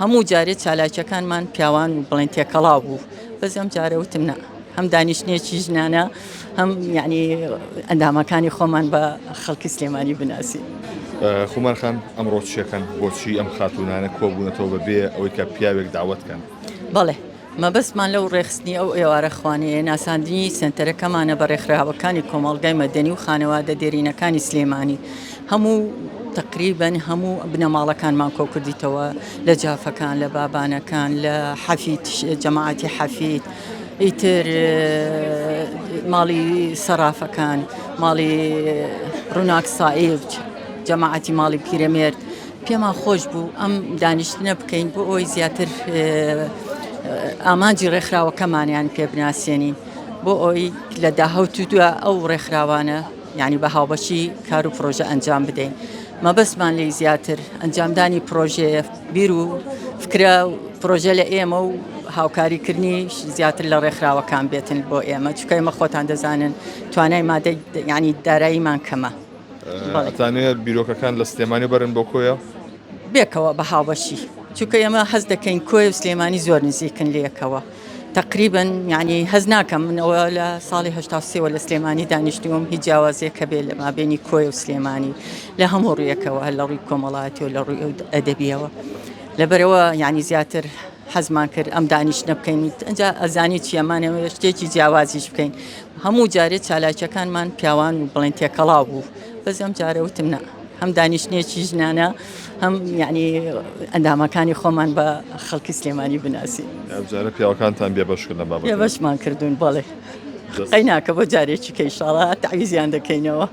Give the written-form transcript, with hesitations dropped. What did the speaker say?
هەموو جارێ چالاکیەکانمان پیاوان و بڵێن تێکەڵاو بوو بەس ئەم جارە وتم نا هەم دانیشتنێکی ژنانە هەم یعنی ئەندامەکانی خۆمان بە خەڵکی سلێمانی بناسین. خومار خان ئەمڕۆ چیەکەن بۆچی ئەم خاتوونانە کۆبوونەتەوە بە بێ ئەوەی کە پیاوێک داوەت کەن؟ بەڵێ مەبەستمان لەو ڕێکخستنی ئەو ئێوارە خوانەیە ناساندنی سەنتەرەکەمانە بە ڕێکخراوەکانی کۆمەڵگای مەدەنی و خانەوادە دێرینەکانی سلێمانی هەموو تەقریبەن هەموو بنەماڵەکانمان کۆکردیتەوە لە جافەکان لە بابانەکان لە حەفید جەماعەتی حەفید ئیتر ماڵی سەرافەکان ماڵی ڕووناک سائیب جەماعەتی ماڵی پیرەمێرد پێمان خۆش بوو ئەم دانیشتنە بکەین بۆ ئەوەی زیاتر ئامانجی ڕێکخراوەکەمانیان پێ بناسیێنین بۆ ئەوەی لە داهاتوودا ئەو ڕێکخراوانە یعنی بە هاوبەشی کار و پرۆژە ئەنجام بدەین مەبەستمان لی زیاتر ئەنجامدانی پرۆژەیە بیر و فکرە پرۆژە لە ئێمە و هاوکاریکردنی زیاتر لە ڕێکخراوەکان بێتن بۆ ئێمە چکە ئێمە خۆتان دەزانن توانای مادە ینی داراییمان کەمە. ئەتانەوێت بیرۆکەکان لە سلێمانی بەرن بۆ کۆیە؟ بێکەوە بە هاوبەشی چونکە ئێمە حەز دەکەین کۆیە و سلێمانی زۆر نزیکن لەیەکەوە تقریبا یعنی هەز ناکەم من ئەوە لە ساڵی 1970 لە سلێمانی دانیشتووم هیچ جیاوازیەک هەبێت لە مابێنی کۆیە و سلێمانی لە هەموو ڕوویەکەوە هەر لە ڕووی کۆمەڵایەتی و لە ڕووی ئەدەبیەوە لەبەرەوە یعنی زیاتر حەزمان کرد ئەم دانیشتنە بکەین ئەجا ئەزانی چیەمانەوە شتێکی جیاوازیش بکەین هەموو جارێ چالاکیەکانمان پیاوان و بڵێن تێکەڵاو بوو بەس ئەم جارە وتم نا هەم دانیشتنێکی ژنانە هەم یعنی ئەندامەکانی خۆمان بە خەڵکی سلێمانی بناسین ئەمجارە پیاوەکانتان بێبەش کردن بابەتەکە. بێبەشمان کردوون بەڵێ قەیناکە بۆ جارێکی کە ئیشاڵا تەعویزیان دەکەینەوە.